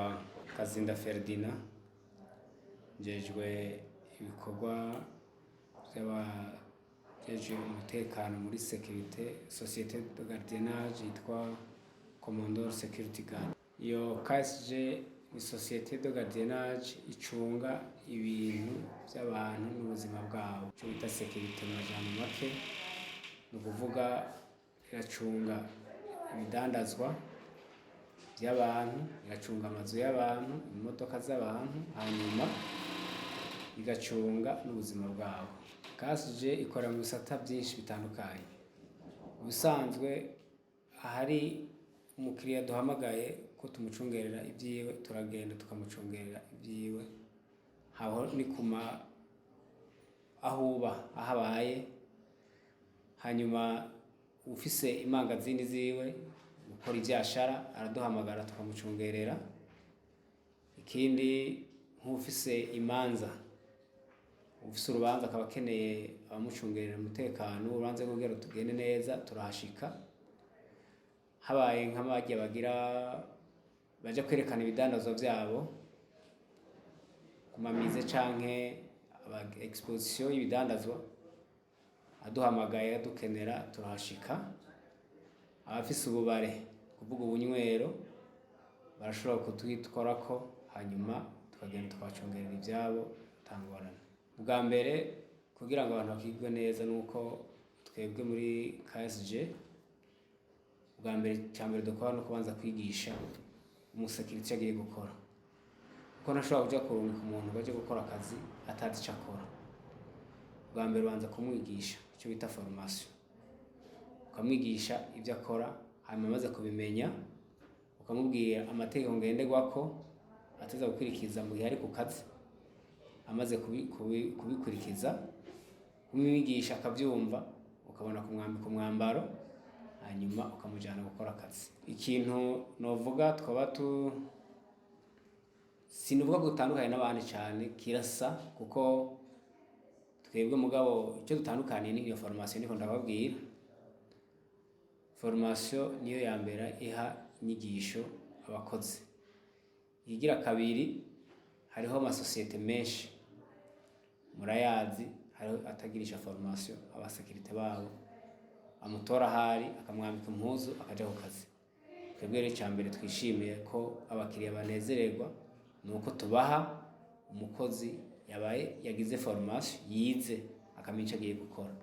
Nitwa Kazinda Ferdinand, njejwe ibikorwa vy'abajejwe umutekano muri sécurité, société de gardiennage yitwa Commandeur Security Guard. Iyo KSG ni société de gardiennage icunga ibintu vy'abantu n'ubuzima bwabo, ico bita sécurité mu majambo make. Ni ukuvuga iracunga ibidandazwa vy'abantu, iracunga amazu y'abantu, imodoka z'abantu, hanyuma igacunga n'ubuzima bwabo. KSG ikora mu bisata vyinshi bitandukanye. Ubusanzwe ahari umukiriya duhamagaye ko tumucungerera ivyiwe, turagenda tukamucungerera ivyiwe. Aho ni kuma aho uba, aho abaye. Hanyuma ufise imangazini ziwe, gukora ivyashara, araduhamagara tukamucungerera. Ikindi, nk'uwufise imanza, uwufise urubanza akaba akeneye abamucungerera umutekano w'urubanza kugira tugende neza, turahashika. Habaye nk'abarya bagira baja kwerekana ibidandazwa vyabo ku ma musées canke aba exposition y'ibidandazwa, aduhamagaye adukenera, turahashika. Abafise ububare, kuvuga ubunywero, barashobora kutwitwarako, hanyuma tukagenda tukabacungerera ivyabo atangorane. Ubwa mbere, kugira ngo abantu bakigwe neza, nuko twebwe muri KSG, ubwa mbere, icambere dukora no kubanza kwigisha umusekirite ico agiye gukora, kuko ntashobora kuja kurungika umuntu ngo aje gukora akazi atazi ico akora. Ubwa mbere ubanza kumwigisha, ico bita formation, ukamwigisha ivyo akora. Hanyuma amaze kubimenya, ukamubwira amategeko ngenderwako ateza gukurikiza mu gihe ari ku kazi. Amaze kubikurikiza, kumwigisha akavyumva, ukabona kumwambika umwambaro, hanyuma ukamujana gukora akazi. Ikintu novuga twaba tu sinuvuga ko dutandukanye n'abandi cane, kirasa, kuko twebwe mugabo icyo dutandukaniye ni iyo formation. Niko ndababwira, formation niyo ya mbere iha inyigisho abakozi. Igira kabiri, hariho amasosiyete menshi murayazi, hariho atagirisha formation abasekirite babo, amutora ahari akamwambika impuzu akaja ku kazi. Twebwe rero, icya mbere twishimiye ko abakiriya banezererwa ni uko tubaha umukozi yabaye yagize formation, yize, akamenya icyo agiye gukora.